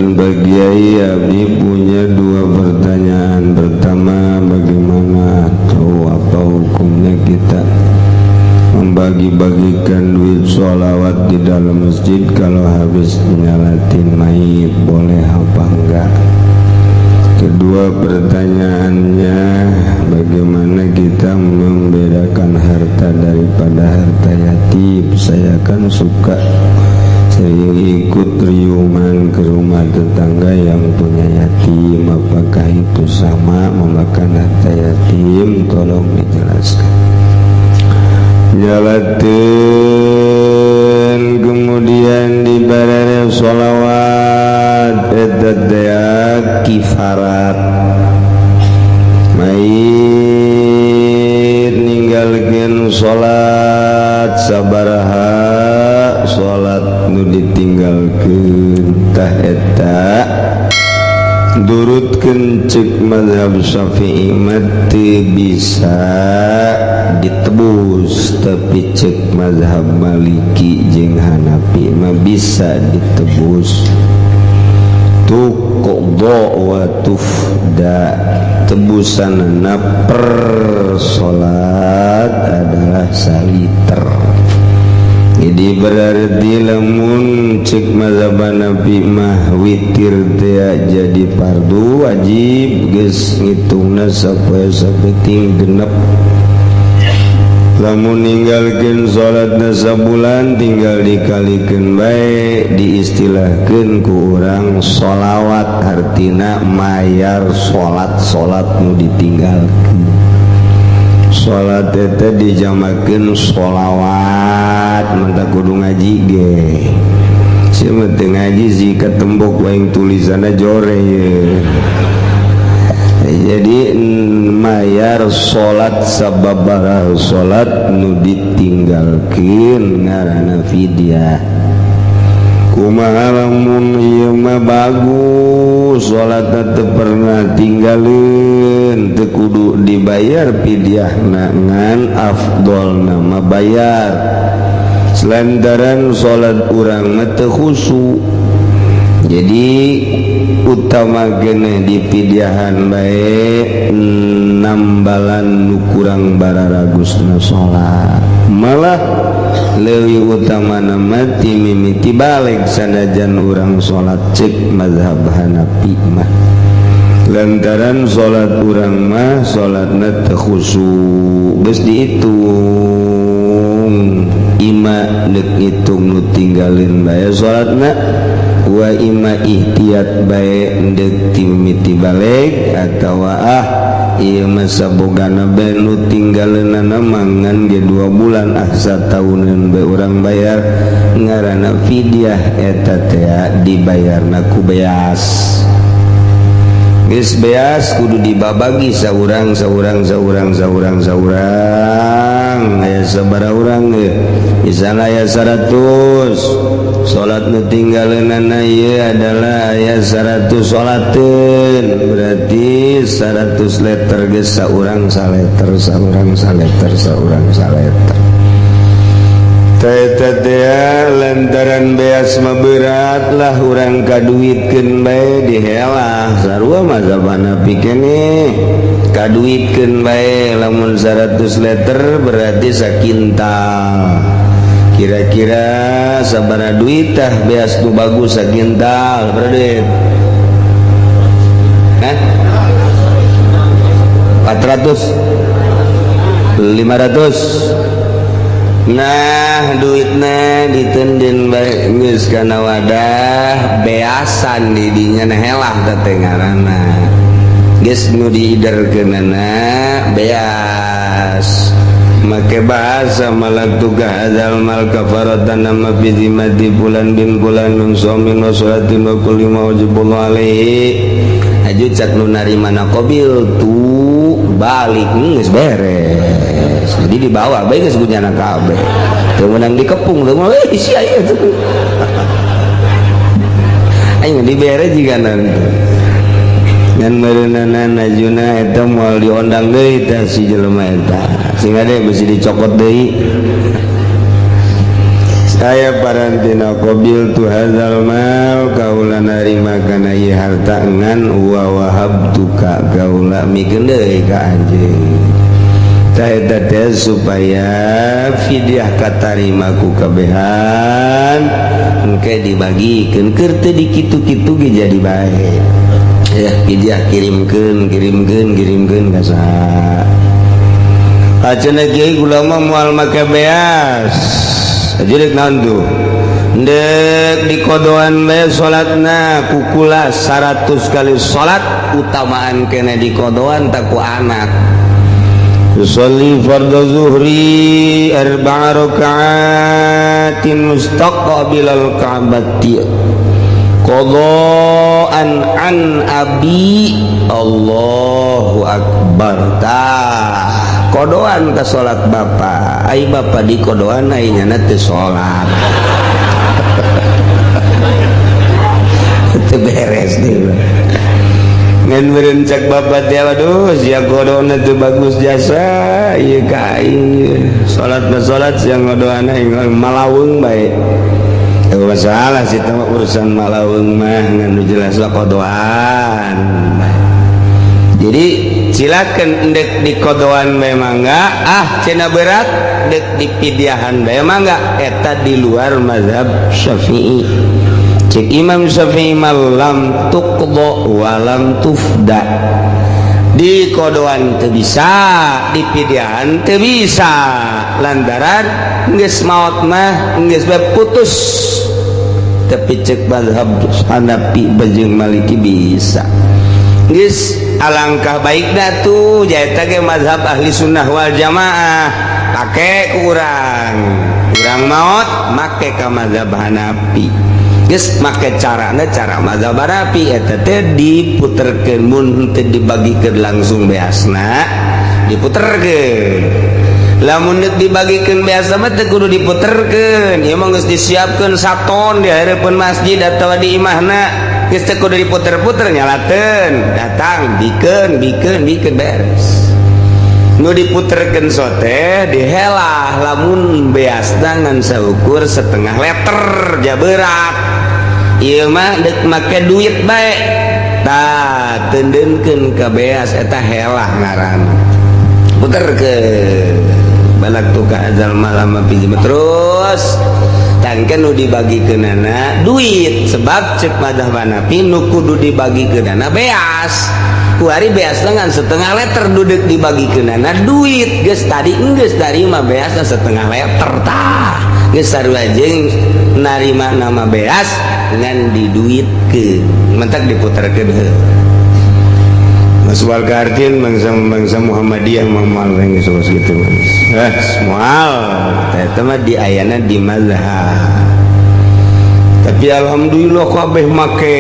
Punten, Pak Kiai, abdi punya dua pertanyaan. Pertama, bagaimana atau apa hukumnya kita membagi-bagikan duit sholawat di dalam masjid kalau habis nyalatin mayit, boleh apa enggak? Kedua pertanyaannya, bagaimana kita membedakan harta daripada harta yatim? Saya kan suka sering ikut riungan ke rumah tetangga yang punya yatim. Apakah itu sama memakan harta yatim? Tolong dijelaskan. Nyalatin, kemudian dibarere sholawat, eta teh kifarat. Mayit ninggalkeun salat, sabaraha salat nu ditinggalkeun, tah eta durutkeun. Cek mazhab Syafi'i mah teu bisa ditebus, tapi cek mazhab Maliki jeung Hanafi mah bisa ditebus, tuqdha wa tufda. Tebusanna per salat adalah saliter. Jadi berarti lamun cek mazhab Hanafi mah witir teh jadi fardu wajib, geus ngitungna sapoe sapeting genep. Lamun ninggalkeun salatna sabulan, tinggal dikalikeun bae. Diistilahkeun ku urang sholawat, hartina mayar salat salat nu ditinggalkeun. Salat teh dijamakeun sholawat, mantap kudu ngaji ge. Sia mah teu ngaji sih, ketembok waing tulisanna jore ye. Jadi mayar salat sababaraha salat nu ditinggalkeun, ngaranna fidyah. Kumaha lamun ieu mah bagus, salat teu pernah tinggalin, teu kudu dibayar fidyahna, ngan afdolna mah bayar, lantaran salat urang mah teu khusyuk. Jadi utama keneh dipidyahan bae, nambalan nu kurang bararagusna salat. Malah leuwih utama nama ti mimiti balik, sanajan urang salat cek mazhab Hanafi mah, lantaran salat urang mah salatna teu khusyuk. Geus dihitung, ima deuk ngitung nu tinggalin bae salatna, wa ima ihtiyat bae deuk timiti balik, atawa ah, ieu mah sabogana bae nu tinggaleunana, mangan ge 2 bulan, ah, satauneun bae urang bayar, ngaranna fidyah. Eta teh dibayarna ku beas. Geus beas kudu dibabagi saurang saurang saurang saurang saurang. Aya sabaraha urang ge? Misalnya aya 100 salat nu tinggaleunana, ieu adalah aya 100 salateun, berarti 100 liter. Geus saurang saleter, saurang saleter, saurang saleter. Eta teh lantaran beas mah berat lah, urang kaduitkeun bae, dihelah. Sarua mazhab Hanafi keneh, kaduitkeun bae. Lamun 100 liter berarti sakintal. Kira-kira sabaraha duit tah beas nu bagus sakintal? Berapa duit? Hah? 400, 500. Nah, duitna ditenden bae geus kana wadah beasan di dinya. Nah, helah teh ngaranna. Geus nu diiderkeunana beas, make bahasa malaktuka hadzal mal kafaratan nama fi zimmati fulan bin fulan min shaumin wa sholatin wa kulli ma wajibullah alaihi. Aju cak nu narima qabil tu balik, geus beres. Jadi dibawa bae, geus kunyana kabeh, teu meunang dikepung teu mah. Eh, sia ieu tuh aing dibere jiga nanti ngan meureunana najuna eta moal diondang deui teh si jelema eta, sehingga deh besi dicokot deui. Saya parantina qabiltu hadzal mal, kaula narima kana ieu harta, ngan wa wahabtuka, kaula mikeun deui ka anjeun. Tah, eta teh supaya fidyah katarima ku kabehan, engke dibagikeun. Keur teu dikitu-kitu ge jadi bae ya, fidyah kirimkeun, kirimkeun, kirimkeun ka saha. Cenah kiai, kula mah moal make beas. Jadi naon tuh? Ndek dikodoan bae salatna kukula 100 kali salat, utamaan kena dikodoan tak ku anak. Yusalli fardhu zuhri arba'a raka'atin mustaqbilal ka'bati qadaan an abi. Allahu akbar. Tah, kodoan ke salat bapak. Ai bapak di kodoan, ai nyana teu salat, teu beres deui. Ngan meureun cek bapak teh, "Aduh, sia kodona teu bagus jasa ieu ka aing. Salat mah salat, sia ngodoan aing malaweung bae." Teu masalah sih teh, urusan malaweung mah, ngan nu jelas lah kodoan. Jadi silakan, ndek di kodoan bae mangga, ah cenah berat, dek di pidiahan bae mangga. Eta di luar mazhab Syafi'i. Cek Imam Syafi'i, lam tuqda wa lam tufda. Di kodoan teu bisa, di pidiahan teu bisa, lantaran geus maot mah geus bae putus. Tapi cek mazhab Hanafi jeung Maliki bisa. Geus alangkah baikna tuh jaeta ge mazhab Ahli Sunnah wal Jamaah pake ku urang. Urang maot make ka mazhab Hanafi, geus make carana cara mazhab Hanafi. Eta teh diputerkeun, mun teu dibagikeun langsung beasna diputerkeun. Lamun deuk dibagikeun beas mah teu kudu diputerkeun. Ieu mah geus disiapkeun saton di hareupeun masjid atawa di imahna, geus teu kudu diputer-puter, nyalateun, datang, bikeun, bikeun, bikeun, beres. Nu diputerkeun sote dihelah lamun beasna ngan saukur setengah liter ja berat. Ieu mah deuk make duit bae, tah teundeunkeun ka beas, eta helah ngaranna. Puterkeun balak tuh ka azal malam terus tangken nu dibagikeunana duit, sebab cek mazhab Hanafi nu kudu dibagikeunana beas. Kuari beas dengan setengah liter, duduk dibagikeunana duit, geus tadi geus tarima beasna setengah liter. Tah, geus sarua jeung narima nama beas ngan diduitkeun, mentak diputerkeun heuh. Mas Walgartin bangsa bangsa Muhammadiyah mah moal geus gitu, eh moal. Eta mah di ayana di mazhab. Tapi alhamdulillah kabeh make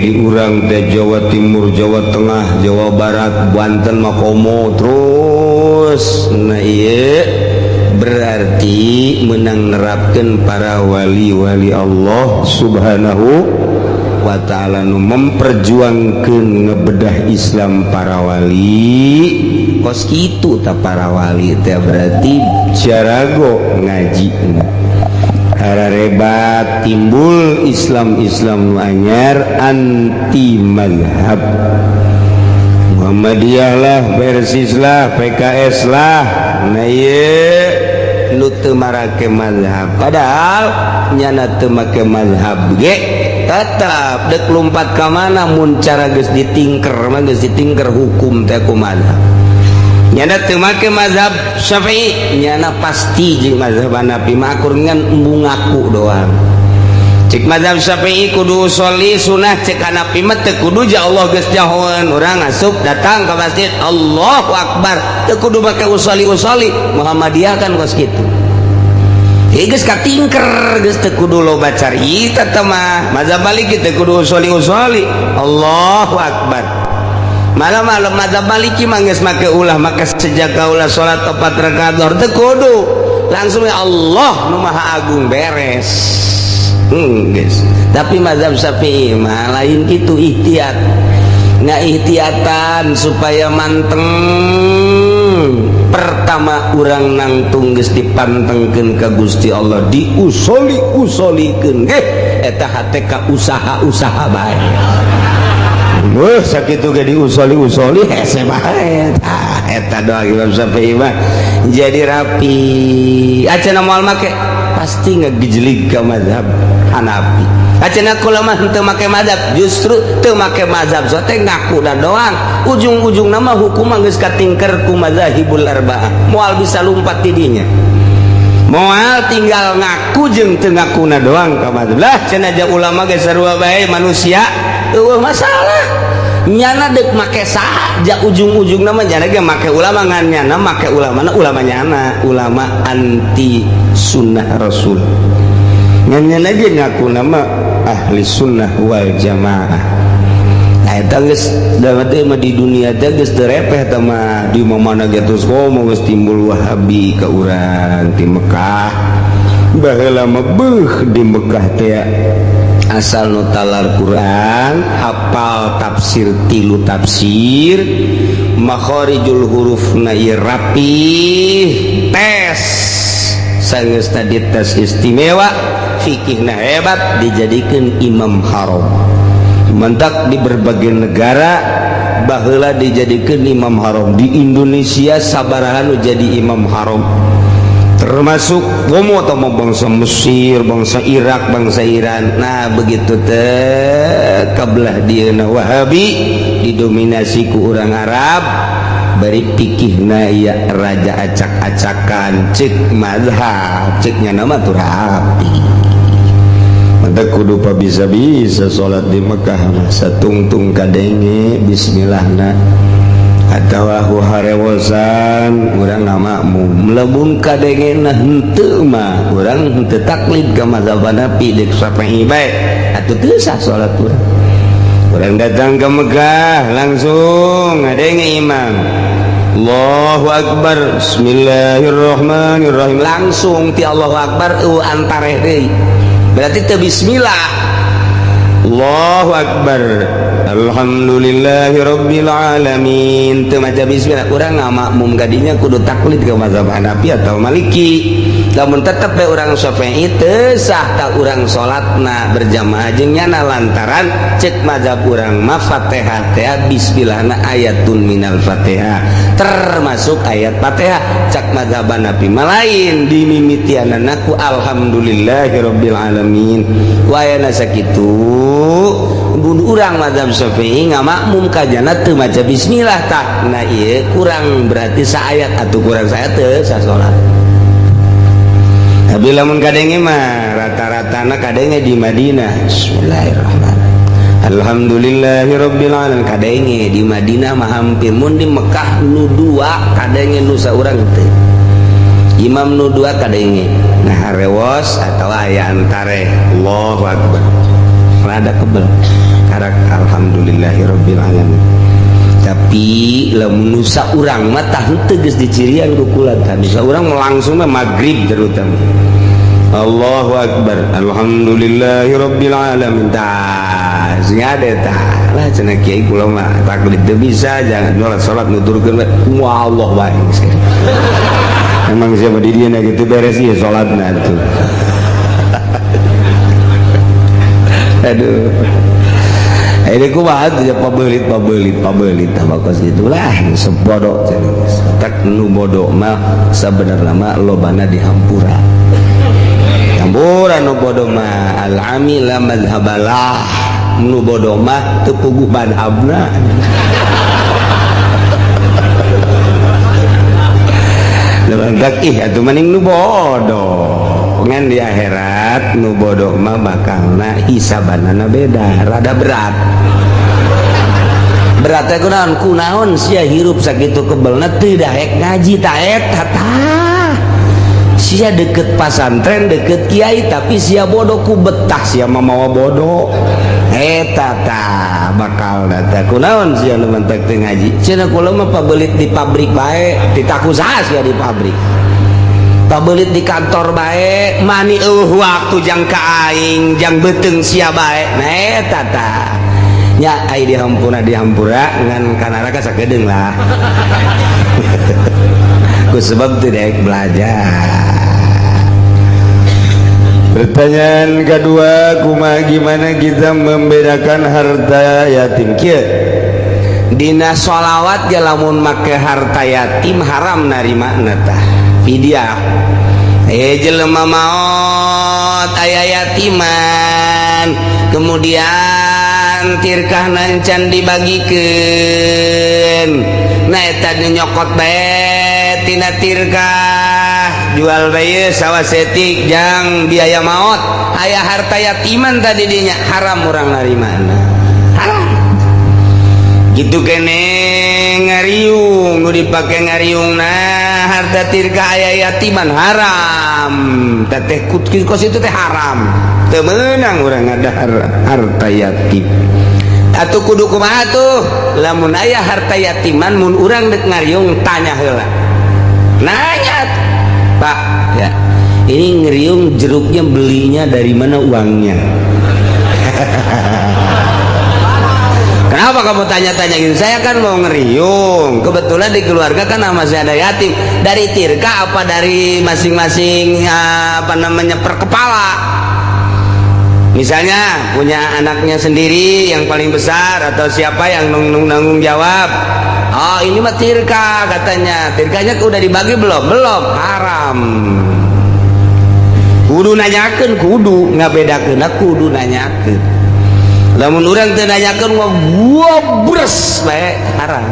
di urang teh, Jawa Timur, Jawa Tengah, Jawa Barat, Banten mah komo terus. Nah, iya berarti menang nerapkan para wali-wali Allah Subhanahu wa ta'ala nu memperjuangkan ngebedah Islam. Para wali kos kitu ta, para wali teh berarti jarago ngaji harebat, timbul Islam-Islam nu anyar, anti mazhab, Muhammadiyah lah, Persis lah, PKS lah. Nah, ieu nu teu marake mazhab, padahal nyana teu make mazhab ge tetap dek lompat ka mana. Mun cara geus ditingker mah geus ditingker hukum teh ku mazhab. Nyana teu make mazhab Syafi'i, nyana pasti jeung mazhab Hanafi mah akur, ngan embung ngaku doang. Cek mazhab Syafi'i kudu sholli sunah, cek Hanafi mah teu kudu. Ja Allah geus jahoeun, urang asup datang ke masjid, Allahu akbar, teu kudu make usolli usolli. Muhammadiyah kan kos kitu. Geus katingker, geus teu kudu loba carita teh mah. Mazhab Maliki teu kudu usolli usolli, Allahu akbar. Malah malam mazhab Maliki mah geus make ulah make sejak ulah salat 4 rakaat zuhur teu kudu, langsung ya Allah nu Maha Agung, beres. Guys, tapi mazhab Syafi'i mah lain gitu, ihtiyat nggak, ihtiyatan supaya manteng. Pertama urang nangtung geus dipantengkeun ka Gusti Allah, diusoli-usolikeun ge eta hate ka usaha-usaha bae. Wah, sakitu ge diusoli-usoli hese bae. Tah eta doa Imam Syafi'i mah jadi rapi. Acana moal make pasti ngegejlig ka mazhab Hanafi. Acana kula mah henteu make mazhab, justru teu make mazhab so teh ngaku dan doang. Ujung-ujung nama hukum geus katingker ku mazahibul arba'ah. Moal bisa lumpat ti dinya. Moal tinggal ngaku jeung teu ngakuna doang ka mazhab. Lah cenah ja ulama ge sarua bae manusia, eueuh masalah. Nyana dek make saha ja ujung-ujung nama nyana ge make ulama, ngan nyana make ulama na ulama nyana ulama anti sunnah rasul, ngan nyana ge ngaku nama ahli sunnah wal jamaah. Nah eta geus da teh mah di dunia teh geus teu repeh teh mah, di mana ge terus komo geus timbul Wahabi ka urang di Mekah. Baheula mah beuh di Mekah teh asal nu talar Quran, hafal tafsir tilu tafsir, makharijul hurufna ieu rapih, tes sanggeus tadi tes istimewa, fikihna hebat, dijadikeun imam haram. Mentak di berbagai negara baheula dijadikeun imam haram. Di Indonesia sabaraha nu jadi imam haram, termasuk komo atau bangsa Mesir, bangsa Irak, bangsa Iran. Nah begitu teh kabelah dieuna Wahabi didominasi ku urang Arab, bari pikihna ya raja acak-acakan, cek mazhab ceknya nama tuh rapi. Mantap kudu pa bisa-bisa salat di Mekah mah satungtung kadenge bismillahna atau harewosan urang ngamakmum. Lamun kadengena henteu mah urang henteu taklid ka mazhab Hanafi, deuk Syafi'i bae atuh teu sah salat urang. Urang datang ke Mekah langsung ngadenge imam Allahu Akbar, bismillahirrahmanirrahim, langsung ti Allahu Akbar eueuh antareh deui, berarti teu bismillah. Allahu Akbar, alhamdulillahirabbil alamin, teu maca bismillah. Urang ngamakmum kadinya kudu taklid ke mazhab Hanafi atau Maliki. Lamun tetep bae urang Syafi'i teu sah tak urang salatna berjamaah jeung nyana, lantaran cek mazhab urang mah Fatihah teh bismillahna ayatun minal Fatihah, termasuk ayat Fatihah. Cak mazhab Hanafi mah lain, dimimitianana ku alhamdulillahirabbil alamin wayana sakitu. Mun urang mazhab Syafi'i ngamakmum kajana teu maca bismillah tah, nah ieu kurang berarti saayat atau kurang saayat teu sah salat. Tapi lamun kadenge mah rata-ratana kadenge di Madinah bismillahirrahmanirrahim alhamdulillahirabbil alamin, kadenge di Madinah mah hampir. Mun di Mekah nu dua kadenge, nu saurang teu, imam nu dua kadenge. Nah rewos atau aya antare Allahu akbar rada kebel karak alhamdulillahirabbil alamin. Tapi lamun nu saurang mah tah henteu geus dicirian ku kula tah, nu saurang langsung mah maghrib terutama Allahu akbar alhamdulillahirabbil alamin tah sing ada tah lah cenah kiai kula mah taklid teu bisa, jangan salat salat nuturkeun we kumaha Allah bae geus. Emang siapa di dieu gitu beres ieu salatna tuh. Aduh, ini kumaha tuh pabelit pabelit pabelit tah bakos gitulah sebodoh cenah. Tak nu bodoh mah sabenerna mah lobana dihampura. Hampura nu bodoh mah al amila madhabalah, nu bodoh mah teu puguh madhabna. Lebantak ih atuh maning nu bodoh. Ngan di akhirat nu bodoh mah bakalna hisabanana beda, rada berat. Berat teh kunaon? Kunaon sia hirup sakitu kebelna teu daek ngaji ta eta tah. Sia deket pasantren, deket kiai, tapi sia bodoh ku betah sia mah mawa bodoh. Eta tah bakal data kunaon sia nu mantak teu ngaji. Cenah kula mah pabelit di pabrik bae, ditaku saha sia di pabrik. Pabelit di kantor bae, mani eueuh waktu jang ka aing, jang beuteung sia bae. Nah eta tah. Nya ai dihampura dihampura ngan ka neraka sakedeung lah. Ku sebab teu daek belajar. Pertanyaan kedua, kumaha, gimana kita membedakan harta yatim? Kieu, dina sholawat ge lamun make harta yatim haram narima tah fidyah. Eh, jelema maot aya yatiman, kemudian tirkah encan dibagikeun. Nah, eta nyokot bae tina tirkah, jual bae sawah saeutik jang biaya maot, aya harta yatiman tadi dinya, haram urang narimana, haram. Gitu kene ngariung, nu dipake ngariung. Nah, harta tirkah aya yatiman haram teteh, kos itu teh haram, teu meunang urang ngadahar harta yatim. Atuh kudu kumaha tuh lamun aya harta yatiman? Mun urang dek ngariung, tanya heula, nanya, "Pak, ya ini ngeriung jeruknya belinya dari mana uangnya?" "Kenapa kamu tanya-tanya gitu?" "Saya kan mau ngeriung, kebetulan di keluarga kan masih ada yatim." "Dari tirka apa dari masing-masing, apa namanya, per kepala? Misalnya punya anaknya sendiri yang paling besar atau siapa yang nanggung nanggung jawab?" "Oh, ini mah tirka," katanya. "Tirkanya udah dibagi belum?" "Belum." Haram. Kudu nanyakeun, kudu ngabedakeun, kudu nanyakeun. Lamun urang teu nanyakeun mah gua bres bae, haram.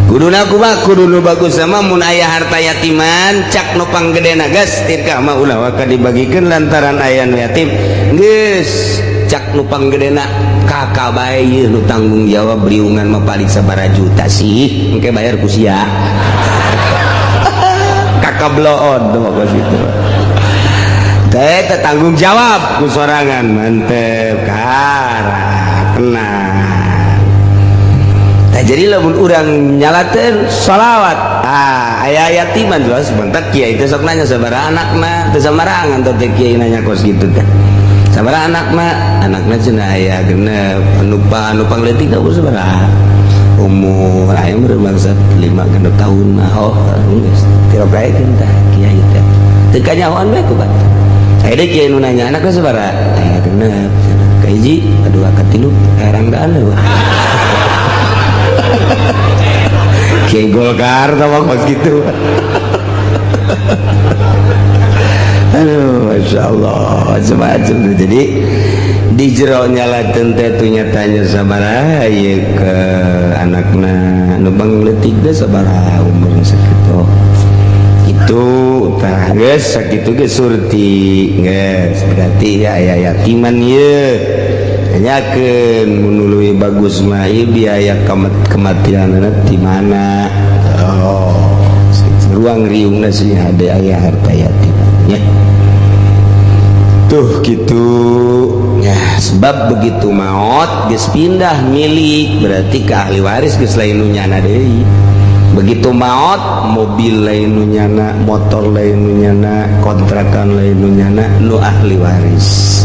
Kuduna kumaha? Kudu nu bagus sama mun aya harta yatiman, cak nu panggedena, "Geus, tirka mah ulah waka dibagikeun lantaran aya nu yatim." Geus, cak nu panggedena, "Kakak bae ieu nu tanggung jawab riungan mah, paling sabaraha juta sih, engke bayar ku sia." Kakak bloon tuh mah kos kitu teh, tanggung jawab ku sorangan. Mantep, kara tenang. Nah, jadi lamun urang nyalakeun sholawat, ah, aya yatiman jelas bentak. Kiai teh sok nanya sabaraha anakna, teu samarangan teh kiai nanya kos kitu teh. "Sabaraha anakna?" "Anakna cenah aya 6." "Anu pa anu pangleutik umur sabaraha?" "Umur aya meureun bangsa 5 6 tahun mah." "Oh, geus tirokaekeun tah kiai teh." Teu kanyahoan bae ku batur. Aya deui kiai nu nanya, "Anakna sabaraha?" "Aya 6 cenah. Kahiji, kadua, katilu, herangdaan eueuh." Kiai Golkar sama kos gitu. Aduh, masya Allah, macam-macam. Jadi di jero nyalakeun teh tanya sabaraha ieu ke anakna, nu pangleutik teh sabaraha umurna, sakitu. Itu tah geus sakitu geus surti, geus berarti ya aya yatiman ieu. Tanyakeun, mun leuwih bagus mah ieu biaya kematianana di mana? Oh, ruang riungna sih hade aya harta yatim ya. Tuh gitu ya, sebab begitu maut geus pindah milik, berarti ke ahli waris, geus lain nu nyana deui. Begitu maut, mobil lain nu nyana, motor lain nu nyana, kontrakan lain nu nyana, nu ahli waris.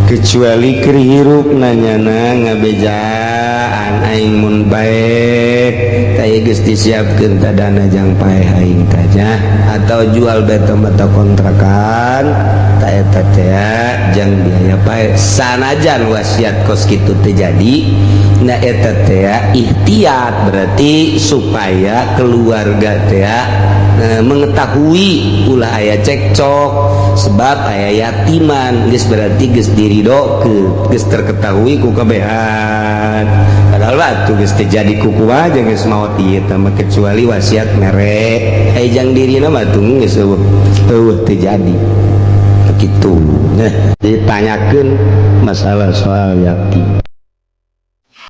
Kecuali keur hirup nanyana ngabejaan, "Aing mun paeh tah geus disiapkeun tah dana jang paeh aing tah," atau jual beta mata kontrakan tah eta teh jang biaya paeh. Sanajan wasiat kos kitu teu jadi, nah, eta teh ikhtiat, berarti supaya keluarga teh mengetahui ulah aya cekcok sebab aya yatiman. Geus berarti geus diridokeun, geus terketahui ku kabehan. Padahal batu geus teu jadi kuku aja, geus maot ieu teh mah, kecuali wasiat mere aya jang dirina mah tuh geus eueuh eueuh, teu jadi begitu. Nah, ditanyakeun masalah soal yatim.